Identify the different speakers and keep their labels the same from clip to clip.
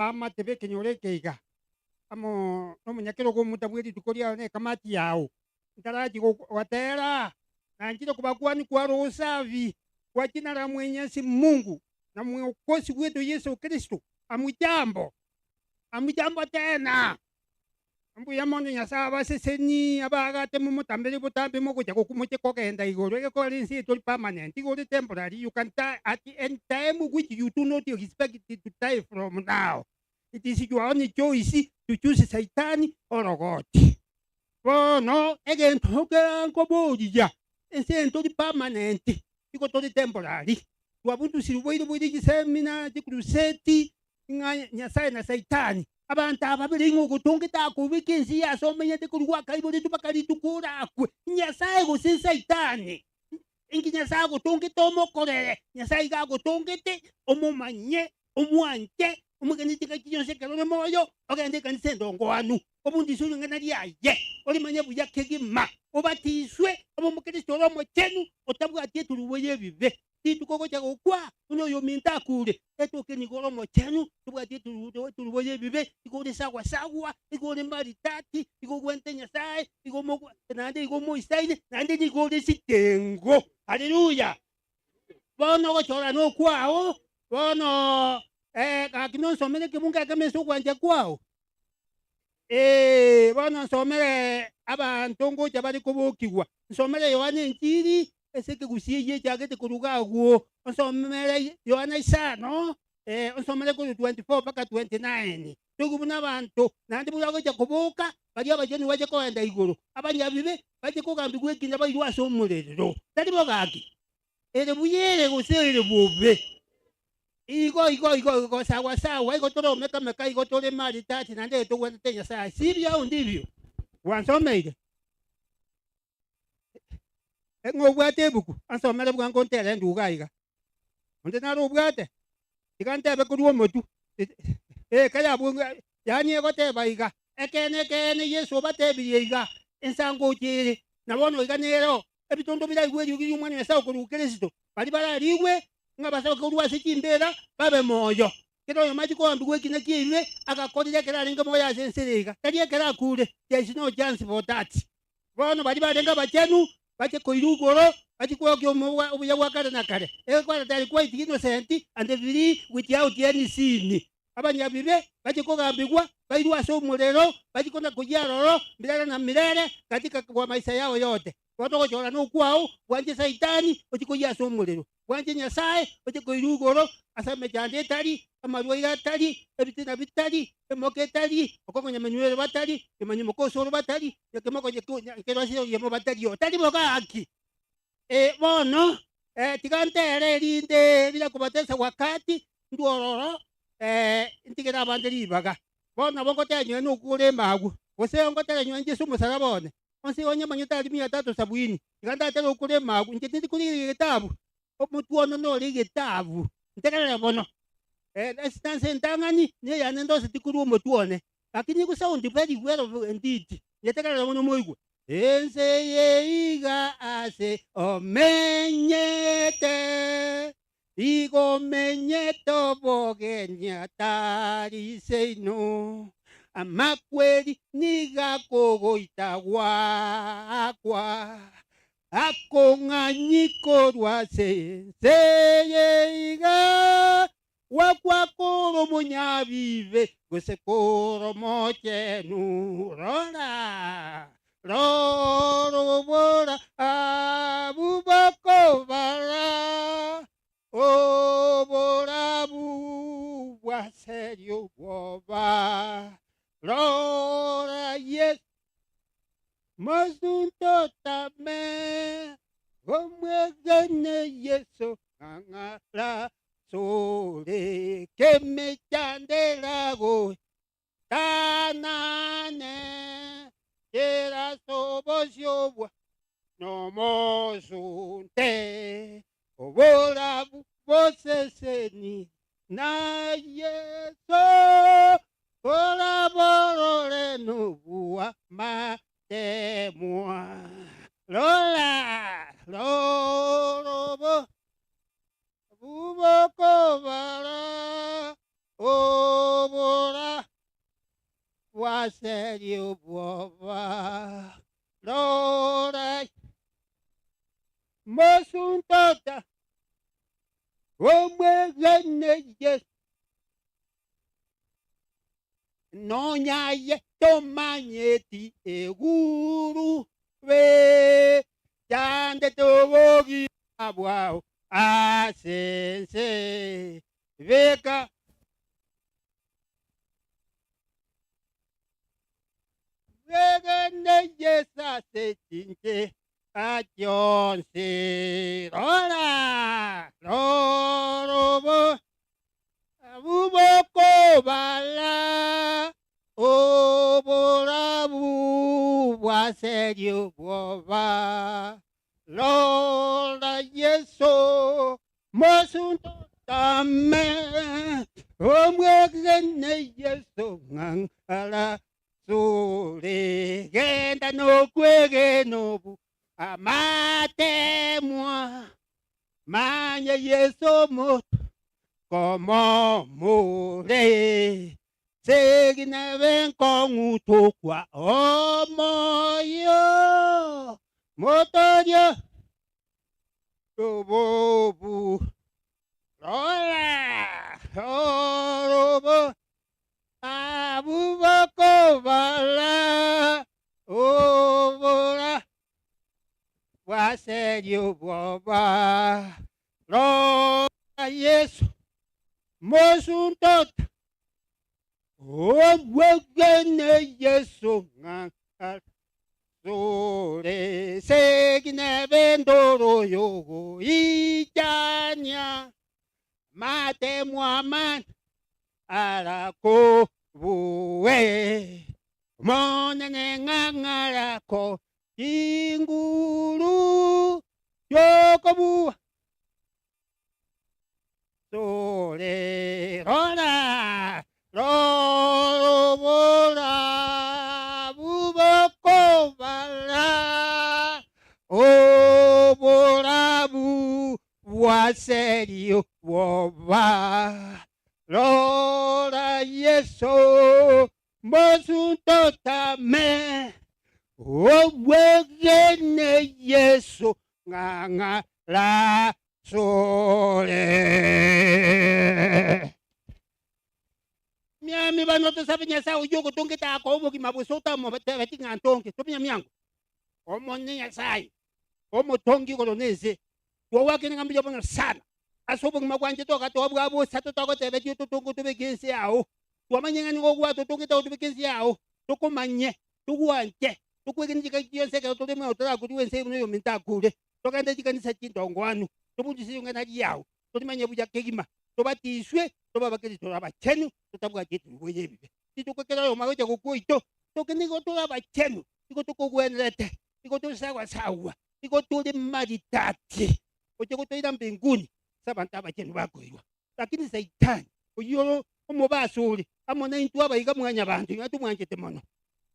Speaker 1: Abaamate b'ekenyoro eke iga, amo nomonyakerogo omonto bwe rituko riao na ekamati yao, ntarachia goteera, nanchire kobakwania kwa Roho Safi, kwa jina la Mwenyezi Mungu na Mwokozi wetu Yesu Kristo. Hamujambo? Hamujambo tena? Mbuya mono Nyasae abasesenie, abaagate momotambere botambe mogocha gokwa moche kogenda igoro, egekogera ense eye tori permanent, igo ore temporary, you can die at any time which you do not expect to die from now. It is your own choice to choose Saitani or God. Bono egento kera nkoboria, ense eye ntori permanent, igo tore temporary. Twabundusirwe boire boire chisemina, chikruseti, ng'a Nyasae na Saitani, abanto aba babere ing'o ogotongete akobeka ense eye ase omenyete korwa gwakaiboretwe mpaka rituko orakwe, Nyasae gose Saitani? Inki Nyasae agotongete omokorere? Nyasae iga agotongete omomanye, omwanche, omwegene chingaki chionsi ekero ore moyo, ogende ekanisa endongoanu, obundiswe ring'ana riaye, orimanye buya kegima, obatiswe, obe omokristo ore omochenu, otabwati eturubo y'ebibe. Rituko ogocha gokwa, buna oyominto akure, etoke nigo ore omochenu, tobwati eturubo y'ebibe, igo ore sagwa-sagwa, igo ore maritati, igo ogwente Nyasae, igo omogwa, naende igo omoisaine, naende nigo ore sitengo. Haleluya! Bono ogochora nokwao, bono gaki nonsomere ekebungo ekemo ase ogwancha kwao. Ee, bono nsomere abanto ngocha bare kobokigwa. Nsomere Yohana Enchiri ase ekegusii eyio echagete korwa iga agwo. Onsomere Yohana isano, onsomere korwa 24 mpaka 29. Toigwe buna abanto naende buna bagocha koboka, baria abachenu bache kogenda igoro, abanyabibe bache kogambigwa ekina bairwe ase omorero. Tari bo gaki? Ere buya ere gose ere bobe? Igo, igo, igo, igo, sawa, sawa, igo tore omekameka, igo tore maritati, naende igo togwenerete Nyasae. Sibio au ndibio? Gwansomeire? Ng'a obwate ebuku, ansomere bwango ntere nduga aiga. Onde nare obwate? Tiga ntebe korwa omotwe. Eka yabwo yaani egoteba iga, Ekeene, ekeene, Yeso obatebirie iga, Ensango oche ere, na bono iga nero, ebitondo biraigwe eriogi ri'Omwana o Nyasae okorwa Kristo, baria bararigwe ng'a basoke korwa ase chimbeera babe moyo. Kera oyomo achie koambigwa ekina ki'ebibe agakorire ekero arenge moyo ase ense ere iga, tari ekero akure, there is no chance for that. Bono baria barenge abachenu bache koirwa igoro, bachie kwokia obuya bwa kare na kare, egekwara tari quite innocent and free without any sin. Abanyabibe bachie kogambigwa, bairwe ase omorero, bachie kona koyia aroro milele na milele katika kwa maisha yao yote. Bono ogochora nokwao, bwanche Saitani, ochie koyia ase omorero. Bwanche Nyasae, oche koirwa igoro ase emechando etari, amarwaire atari, ebitina bitari, emoka etari, okong'anya emenwa ere batari, kemanyia mokosoro batari, na kemoko nkero ase oyomo batari oo. Tari bo gaki? Ee, bono, tiga ntere erinde bila kubatesa wakati, ndwe ororo, ntigere abande ribaga. Bono nabo ngoteba nyowe nokure emagwa, gose ngotebe nyowe inche ase omosalaba one, Onsi onye manyete aria mia tatu sabuini, iga ndatere okore emagwa, inche tindi korigereria egetabu, omotwe one nore egetabu. Ntegerere bono, estanza entang'ani neyane ndoseti korwa omotwe one, lakini ego sound very well indeed. Nyetegerere bono moigwe. Ense eye iga ase omenyete, Igo omenyete obogeni atari seino, amakweri nigo akogoita gwakwa, akong'anyi korwa ase ense eye iga, gwakwa kore omonyabibe gose kore omochenu. Rora, rora oborabu bokobara, oborabu bwaseria obwoba. Rora Yesu, mosunte otame, omwegene Yesu, ng'ang'ara sore kemechando eragoe. Tanane kera as'obosio bwa nomosunte, oborabu boseseni na Yeso, koraborore nobua matemwa. Rora, rorobo bubokobara obo. bwaseria obwoba. Rora mosuntota omwegene Yeso. Nonya aye tomanyeti egurube, chandete obogima bwao ase ense, beka Mwegene Yeso ase chinchera chionsi, rora, rora obo Abubokobala oborabu bwaseria obwoba, Rora Yeso, mosunte otame, Omwegene Yeso ng'ang'ara sore, Genda nokwegena obu amatemwa. Manye Yeso omoto komomore, segi nebe nkong'u tokwa omoyo, motorio obobu, rora orobo abubokobala obora Bwaseria obwoba, Rora Yeso, mosuntota, Omwegene Yeso ng'a asore, Segi nebe endoro y'ogoichania, Matemwa amane arakobue. Omonene ng'ang'arako chinguru chi'okobua tore rora r'oborabu bokobara oborabu bwaserio bwoba rora Yeso Mosuntotame, omwegene Yeso ng'ang'ara sore. Miami bano tosabe Nyasae oyio ogotongete akoe obogima bosa otamotebeti ng'a ntonge. Tominya miango. Omonene Nyasae, omotongi igoro na ense, twagwakire ng'a mbuya mono sana ase obogima bwanche togatoa bwa bosa totagotebeti ototonge otobeke ense yao. Twamanyire ng'a nigo gwatotongete gotobeka ense yao, tokomanye, togwanche, tokwegene chingaki chionsi ekero tore mwao torakorigwe ense eye buna oyominto akure. Togende chikanisa chintongwanu, tobundise ring'ana riao, torimanye buya kegima, tobatiswe, tobe abakristo abachenu, totabwati eturugo y'ebibe. Rituko ekero oyomo agocha gokwa oito, toke nigo tore abachenu, nigo tokogwenerete, nigo tore sawa sawa, nigo tore maridadi, gocha gotoira mbinguni ase abanto abachenu bakoirwa. Lakini Saitani, oyio ore omobasi ore amo naintwe abaiga mwanyabanto, inwe tomwanchete mono,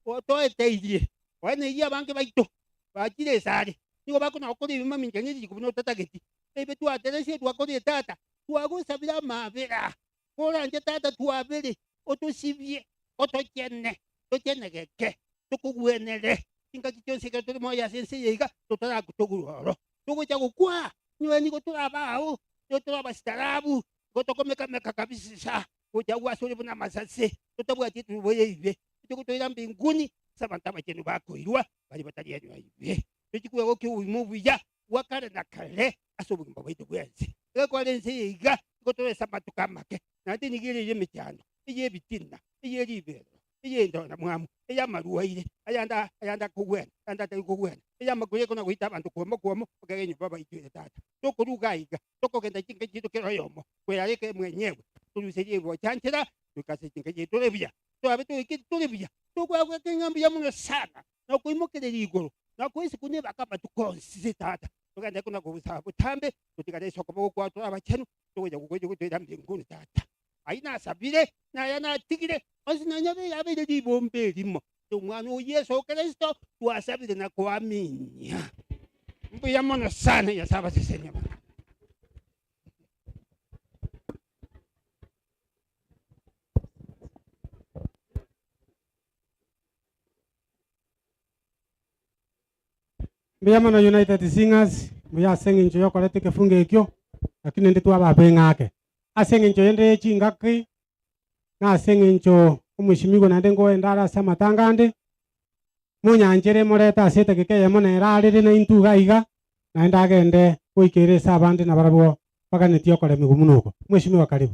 Speaker 1: otoeteirie, oeneirie abange baito bachire esare, nigo bakona gokora ebibe mamincha ne richiko buna otatageti. Ebibe twateresie twakorire tata, twagosabire amabera, koranche tata twabere, otosibie, otochene, tochenegeke, tokogwenere, chingaki chionsi ekero tore moyo ase ense eye iga, totarakotogurwa oro. Togocha gokwa, inwe nigo tore abao, nigo tore abasitarabu, nigo tokomeka-meka kabisa gocha agwo asore buna amasase, totabwati eturubo y'ebibe, toche gotoira mbinguni ase abanto abachenu bakoirwa, baria batari enywa ibe. Tochie kwegokia obogima obuya bwa kare na kare ase obogima bwaito bwensi. Egekore ense eye iga, nigo tore ase amatuko amake, naende nigo ere ey'emechando, ey'ebitina, ey'eriberero, ey'endonamwamu, ey'amarwaire, ayande ayande akogwena, ayande atari kogwena, ey'amakuri ekona goita abanto kwomo kwomo, ekero enyomba baitwere tata. Tokoruga aiga, tokogenda chinka chiaito kera oyomo, kwerareka mwenyewe, toruserie gochanchera, goika ase chinka chiaito tore buya. Torabe toikire tore buya, tokoagweka ng'a mbuya mono sana, na okoimokereria igoro, na koisiko nebaka amatuko onsi tata. Togende kona kogosaba botambe, totigare ase okoboko kwao tore abachenu, togocha gokocha gotoira mbinguni tata. Ayio nasabire, na aya natigire, onsi nonya yabeire ribomba erimo, Omwana o Yeso Kristo, twasabire na koaminia. Mbuya mono sana, Nyasae abasesenie mono.
Speaker 2: Mbuya mono United Singers, mbuya ase eng'encho yokoreta ekefungo ekio, lakini inde twababa eng'ake. Ase eng'encho yende ye chingaki, na ase eng'encho omweshimiwa naende nkoenda are ase amatanga ande, monyanchere morete ase edageka eyemo nere arere naintwe iga iga, naende agende goika ere ase abande nabarabwo baganetie okoremigwa buna oko. Mweshimiwa karibu.